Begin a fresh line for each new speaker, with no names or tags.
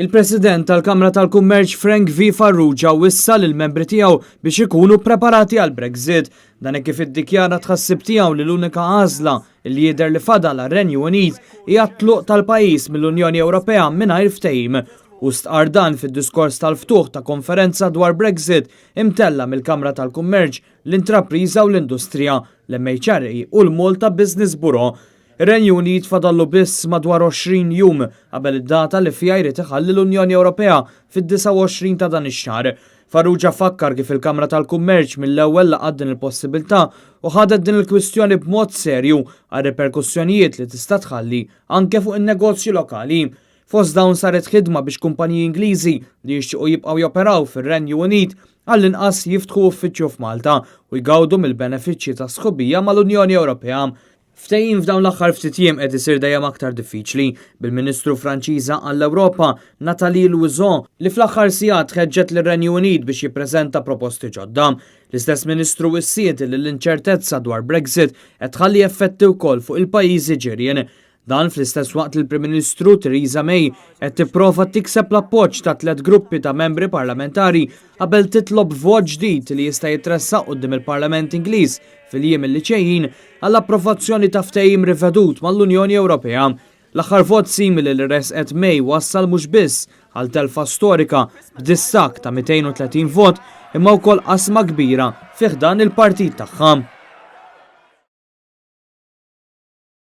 Il-President tal-Kamra tal-Kummerċ Frank V. Farrugia wissa lill-membri tiegħu biex ikunu preparati għal Brexit. Dan hekk kif iddikjara tħassib tiegħu li l-unika għażla li jidher li fadal għar-Renju Unit hija t-tluq tal-pajjiż mill-Unjoni Ewropea mingħajr ftehim. Hu stqarr dan fid-diskors tal-ftuħ ta' konferenza dwar Brexit imtella' mill-Kamra tal-Kummerċ, l-Intrapriża u l-Industrija, l-MHRA u l-Malta Business Bureau. Ir-Renju Unit fadallu biss madwar 20 jum qabel id-data li fiha jrid iħalli l-Unjoni Ewropea fid-29 ta' dan ix-xahar. Farrugia fakkar kif il-Kamra tal-Kummerċ mill-ewwel laqgħet din il-possibilità u ħadet din il-kwistjoni b'mod serju għar-riperkussjonijiet li tista' tħalli anke fuq in-negozji lokali. Fost dawn saret ħidma biex kumpaniji Ingliżi li jixtiequ jibqgħu joperaw fir-Renju Unit għall-inqas jiftħu uffiċċju f'Malta u jgawdu mill-benefiċċji tas-sħubija mal-Unjoni Ewropea. Ftehim f'dawn l-aħħar ftit jiem qed isir dejjem aktar diffiċli, bil-Ministru Franċiża għall-Ewropa, Nathalie Loiseau, li fl-aħħar sigħat ħeġġet lir-Renju Unit biex jippreżenta proposti ġodda. L-istess Ministru wissiet li l-inċertezza dwar Brexit qed tħalli effetti wkoll fuq il-pajjiżi ġirien. Dan fl-istess waqt li l-Prim Ministru Theresa May qed tipprova tikseb l-appoġġ ta' tliet gruppi ta' membri parlamentari qabel titlob vot ġdid li jista' jitressaq quddiem il-Parlament Ingliż fil-jiem li ġejjin għall-approvazzjoni ta' ftehim rivedut mal-Unjoni Ewropea. L-aħħar vot simili li ressqet May wassal mhux biss għal telfa storika b'distakk ta' 230 vot imma wkoll qasma kbira fi ħdan il-partit tagħha.